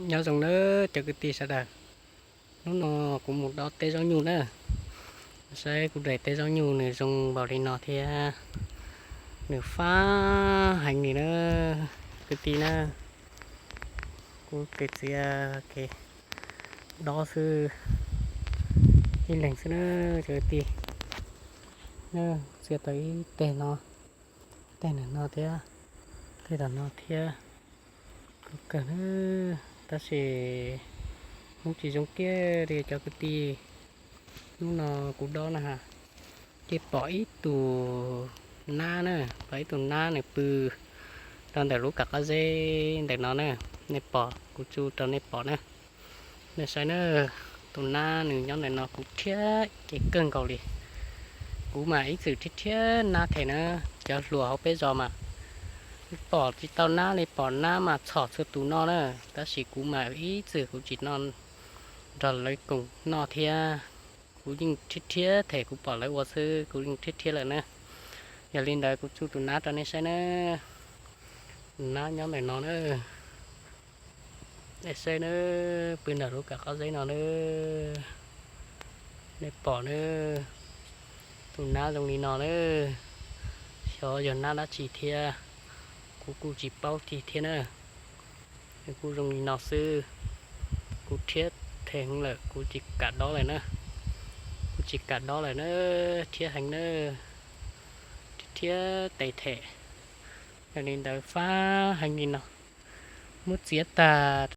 Nyob zoo na cov kwv tij sawv daws, hnub no kuv mus dob teb zaub nyuj na. Saib kuv daim teb zaub nyuj nws zoo npaum li no thiab, nws fab heev li na kwv tij na. Kuv kev txiav kev dob xwb, ib leeg xwb na cov kwv tij. Txiav tau ib teg no, teg ntawm no thiab, teg tom no thiab. Kuv kawg na, tab sis hnub tsis zoo kiag li cov kwv tij. Hnub no kuv dob na ha, ces pom ib tug nab na, pom ib tug nab nws pw rau ntawm lub kav qab zeb ntawm no na. Nej pom, kuv tso rau nej pom na. Nej saib na, tus nab nws nyob ntawm no kuv rhiab ces kawg nkaus li. Kuv mas ib txwm rhiab rhiab nab them na, cov hluas hauv peb zos mas pom tsis tau nab li, pom nab mas txhom txhua tus noj na, tab sis kuv mas ib txwm kuv tsis noj nrog lawv koom noj thiab. Kuv yeej rhiab rhiab them, kuv pom lawv ua xwb kuv yeej rhiab rhiab lawm na. Yog li ntawd kuv tso tus nab rau nej saib na. Tus nab nyob ntawm no na. Nej saib na, pw ntawm lub kav qab zeb no na. Nej pom na, tus nab zoo li no na. Xyov yog nab dab tsi thiab, kuv kuj tsis paub tig thiab na. Nws kuj zoo li no xwb. Kuv rhiab them heev lawm, kuv tsis kam dob lawm na. Kuv tsis kam dob lawm na, rhiab heev na, rhiab tes them. Yog li ntawd fab heev li no, muab txiav tag